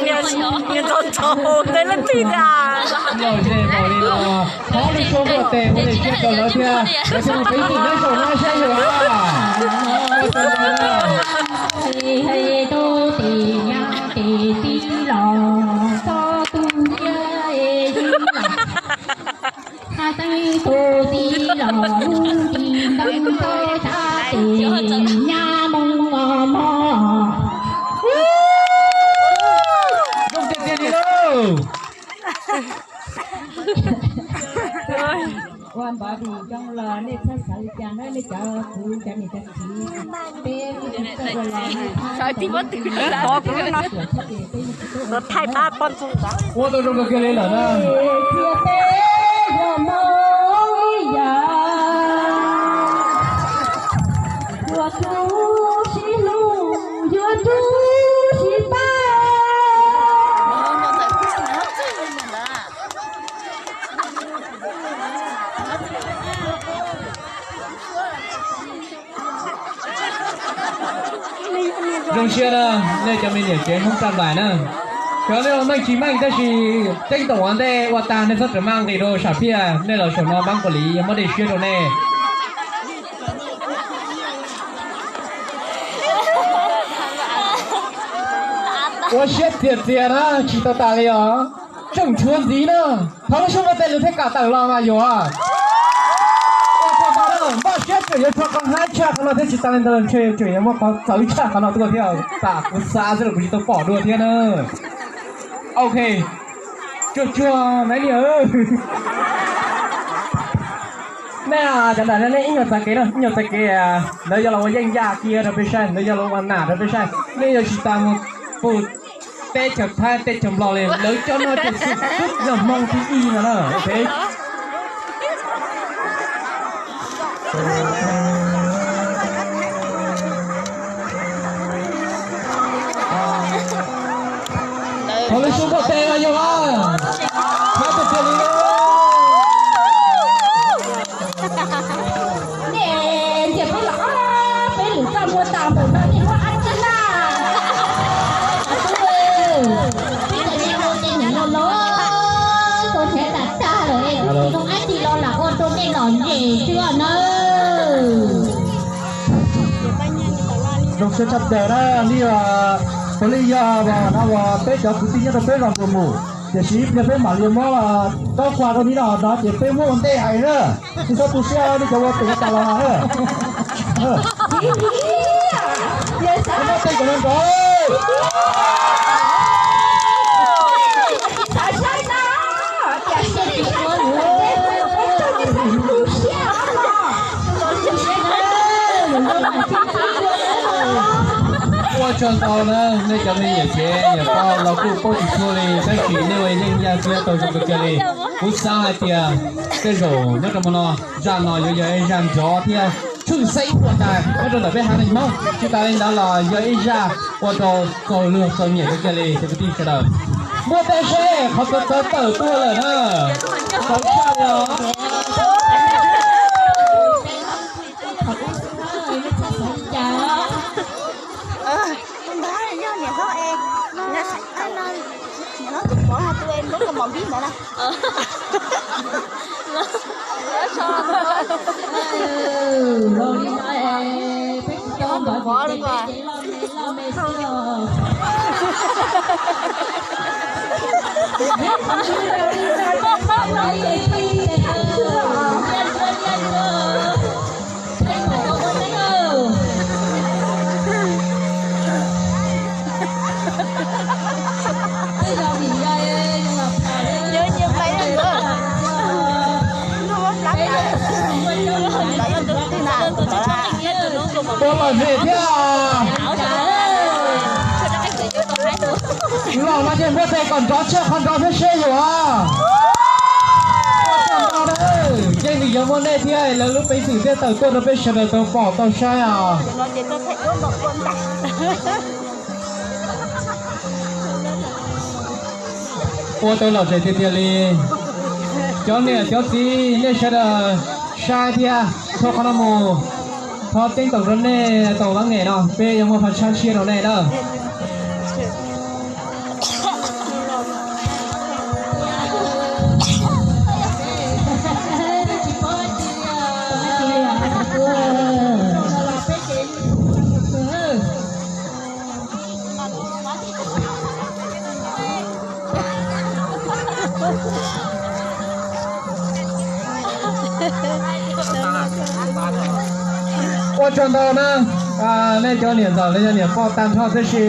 Niag ntxhov ntxhov tes leej twg tiag? Lom zem npaum li no, thov lub suab npuaj tes ua dej siab rau lawv thiab, lawv thiaj li peb tim nyob saum no saib yus. Tus tij los txog tus niam, tus tij los lub nti ntoo txog sab tes nyab moo mos mos. Zoo tiag tiag li lauj. Ua npov dim zoo los nej txhob xav li cas na nej cov kuv cov niam cov txiv, peb kuj tsis txawj ua los nej txhob xav li cas. Thaij pab poj ntxoog ua tau zoo kawg kiag li lawm na. Txias peb yog Hmoob ib yam, yuav tsum sib hlub, yuav tsum sib pab. Zoo siab na, nej cov me niam tsev Hmoob Xaj Npais na. Xyov nej ua meej tsis meej tab sis ceeb toom ua ntej ua tag nej txhob rawm maj nqis rau sam phiaj, nej los saum no pab nqua li yog muab dej siab rau nej. Ua siab txias txias na, tsis tau tas li os. Tseem tshuav ntxiv na, thov lub suab npuaj tes lwm thiab kam tawm los mas yuav. Ua tsaug ntau na, npaj siab tseem yuav tshuav qhov hab tshaj qhov no thiab tsis tas li ntawd ntshe tseem yuav muaj qhov txawv tshaj qhov no tuaj thiab, tam kuv xav xwb los kuv tsis tau pom dua thiab na. Ok, tsuag tsuag na li. Nej cov ntawm no nej ib nyuag txais kev no, ib nyuag txais kev, lawv yuav los ua yeej yaj kiag rau peb saib, lawv yuav los ua nam rau peb saib, nej yuav tsis tas mus pum teb chaws Thaib teb chaws Nplog li, lawv cov no ces xwm kub yog Hmoob thib ib no na. Thov lub suab npuaj tes los yog a, thov tiag tiag li. Nej ntsia peb los ob peb lwm txoj muag tas npaum no nej muab ab tsi na. Peb cov niam ua tej niam los los tua nrhiav tas tag lawm es twb tsis zoo ab tsi los lam ua rau nej lom zem xwb os nawb. Zoo siab tshaj plaws na, li puav leej yog no uas peb cov kwv tij nyob rau peb zos Npus Mus, tiam sis yog peb mam li muab rab qhua rau neb no no ces peb muab ua ntej hais na. Tsis txhob tu siab nej cov ua tes tas los na. Muab tej cov no nrov. Ua tsaug ntau na nej cov me nyuam tsev nyuam pog los kuj paub tsis txhua li tab sis nej ua yeej yaj kiag tau zoo kawg kiag li. Kuv xav hais tias tej zaum nyob rau hmo no zaj no yuav yog ib zaj nrov thiab tshwj xeeb ua cas nyob rau ntawm peb haiv neeg Hmoob, tsis tas li ntawd los yog ib zaj ua rau txaus luag txaus nyiam kawg kiag li cov kwv tij sawv daws. Npuaj tes seb qhov txawv txawv tawm tuaj lawm na. Txawv tshaj li os. Puas lom zem thiab? Los mas ces npuaj tes kom nrov tshaj qhov nrov thiab seb yus. Yeej vim yog muaj nej thiab lawv lub peev xwm thiaj tawm tuaj rau peb sawv daws tau pom tau saib os. Ua tau lom zem tiag tiag li. Cov niam cov txiv nej sawv daws Sai tiag, thov qhov no mus, thov teeb toom rau nej tau vaj nge no, peb yuav muaj pha tshab tshiab rau nej na. Ua tsaug ntau na, nej cov niam ntxawm los yog niam poj tag nrho tib si.